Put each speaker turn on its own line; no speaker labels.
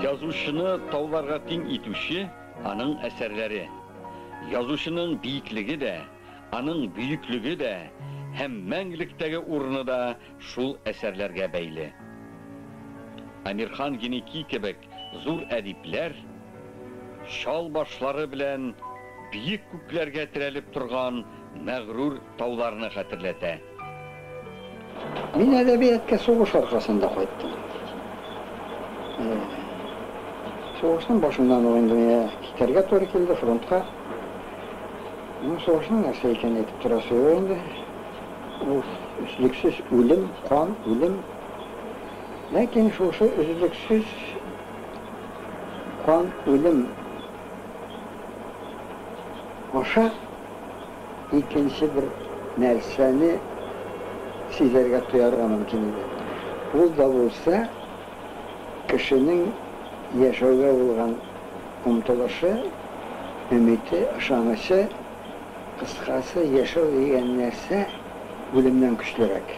Язучыны тауларга тиң итүче аның әсәрләре. Язучының биеклеге дә, аның бөеклеге дә һәм мәңгелектәге урыны да шул әсәрләргә бәйле. Әмирхан Еники кебек зур әдипләр чал башлары белән биек күкләргә терәлеп торган мәгърур тауларны хәтерләтә.
Мин әдәбиятка сугыш аркасында кайттым. Сугышның башыннан ук инде миңа китәргә туры килде фронтка. Ну, сугышның нәрсә икәнен әйтеп торасы юк инде. Ул өзлексез үлем, кан, үлем. Ләкин шушы өзлексез кан, үлем аша икенче бер нәрсәне сизәргә, тоярга мөмкин иде. Ул да булса кешенең яшәүгә булган омтылышы, өмете, ышанычы, кыскасы, яшәү дигән нәрсә үлемнән көчлерәк.